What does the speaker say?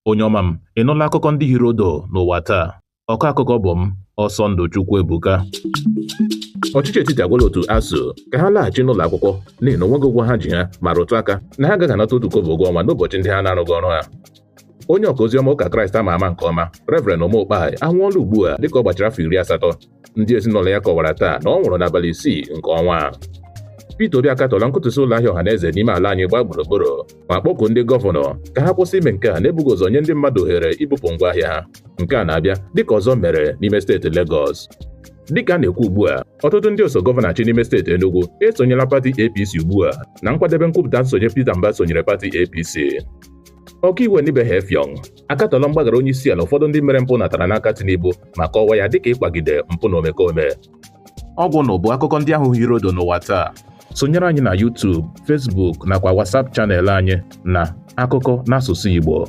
Onye ọma m, ị nụla akụkọ ndị hiri odo n'ụwa taa? Ọkọ akụkọ bụ m, Ọsọndụ Chukwuebuka. Ọchịchị etiti agwala otu ASUU ka ha laghachi n'ụlọ akwụkwọ n'ihi na onweghị ụgwọ ha ji ha ma rụtụ aka na ha agaghị anata otu kobo ụgwọ ọnwa n'ụbọchị ndị ha na-arụghị ọrụ ha. Onye ọka oziọma ụka Kraịst ama ama nke ọma, Reverend Uma Ukpai, anwụọla ugbu a dịka ọ gbachara afọ 80. Ndị ezinụlọ ya kọwara taa na ọ nwụrụ n'abalị 6 nke ọnwa a. Peter Obi akatọla nkụtụsị ụlọ ahịa ọhaneze n'ime ala anyị gbaa gburugburu ma kpọkuo ndị gọvanọ ka ha kwụsị ime nke a na-ebughị ụzọ nye ndị mmadụ ohere ibupụ ngwaahịa ha. Nke a na-abịa dịka ọzọ mere n'ime steeti Legọs. Dịka a na-ekwu ugbu a, ọtụtụ ndị oso gọvanọ achị n'ime steeti Enugu esonyela pati APC ugbu a na nkwadebe nkwupụta nsonye Peter Mbah sonyere pati APC. Ọkaiwu Inibehe Effiong akatọla mgbaghara onye isi ala ụfọdụ ndị mere mpụ natara n'aka Tinubu ma kọwaa ya dịka ịkwagide mpụ na omekome. Ọ gwụnụ bụ akụkọ ndị ahụ hiri odo n'ụwa taa. Sonyere anyị na YouTube, Facebook nakwa WhatsApp channel anyị na Akụkọ n'asụsụ Igbo.